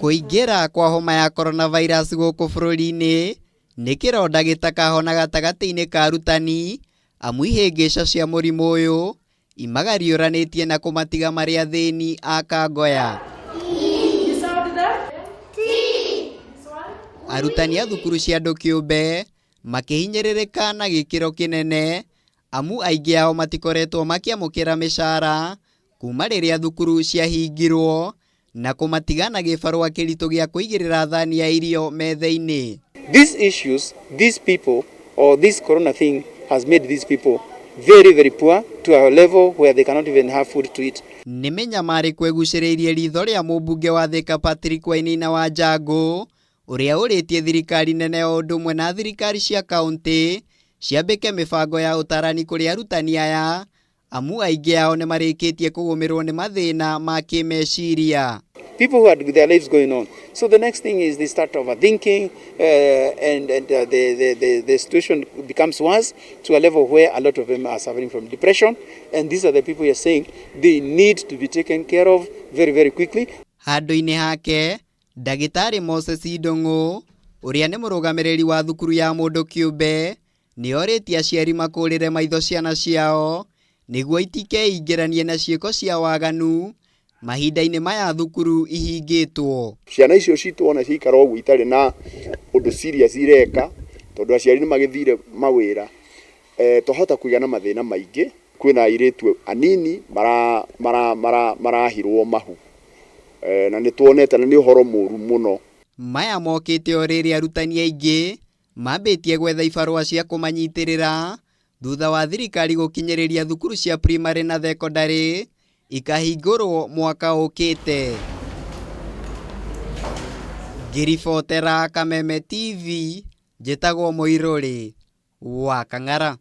Kũingĩra kwa homa ya coronavirus gũkũ bũrũri-inĩ nĩ kĩronda gĩtakahona gatagatĩ-inĩ ka arutani amu ihĩngĩca cia mũrimũ ũyũ imagariũranĩtie na kũmatiga marĩ athĩni a kangoya. Arutani a thukuru cia andũ kĩũmbe makĩhinyĩrĩrĩka na gĩkĩro kĩnene amu aingĩ ao matikoretwo makĩamũkĩra mĩcara kuma rĩrĩa thukuru ciahingirwo na kũmatiga na gĩbarũa kĩritũ gĩa kũigĩrĩra thani ya irio metha-inĩ. These issues, these people, or this corona thing has made these people very, very poor to a level where they cannot even have food to eat. Nĩ mĩnyamarĩko ĩgucĩrĩirie ritho rĩa mũmbunge wa Thika Patrick Wainaina wa Njangũ ũrĩa ũrĩtie thirikari nene o ũndũ ũmwe na thirikari cia kaũntĩ ciambĩke mĩbango ya ũtarani kũrĩ arutani aya amu aingĩ ao nĩ marĩkĩtie kũgũmĩrwo nĩ mathĩna ma kĩmeciria. People who had their lives going on. So the next thing is they start overthinking and the situation becomes worse to a level where a lot of them are suffering from depression. And these are the people you're saying they need to be taken care of very, very quickly. Handũ-inĩ hake ndagĩtarĩ Moses Ndung'u ũrĩa nĩ mũrũgamĩrĩri wa thukuru ya mũndũ kĩũmbe nĩ orĩtie aciari makũrĩre maitho ciana ciao nĩguo itikeingĩranie na ciĩko cia waganu mahinda-inĩ maya thukuru ihingĩtwo. Ciana icio citũ ona ciaikara ũguo itarĩ na ũndũ serious ireka tondũ aciari nĩ magĩthire mawĩra, twahota kũgĩa na mathĩna maingĩ. Kwĩna airĩtu anini marahirwo mahu, na nĩ tuonete na nĩ ũhoro mũru mũno. Maya mokĩte o rĩrĩ arutani aingĩ mambĩtie gwetha ibarũa cia kũmanyitĩrĩra thutha wa thirikari gũkinyĩrĩria thukuru cia primary na thekondarĩ ikahingũrwo mwaka ũkĩte. Ngĩribotera Kameme TV, njĩtagwo Mũirũrĩ wa Kang'ara.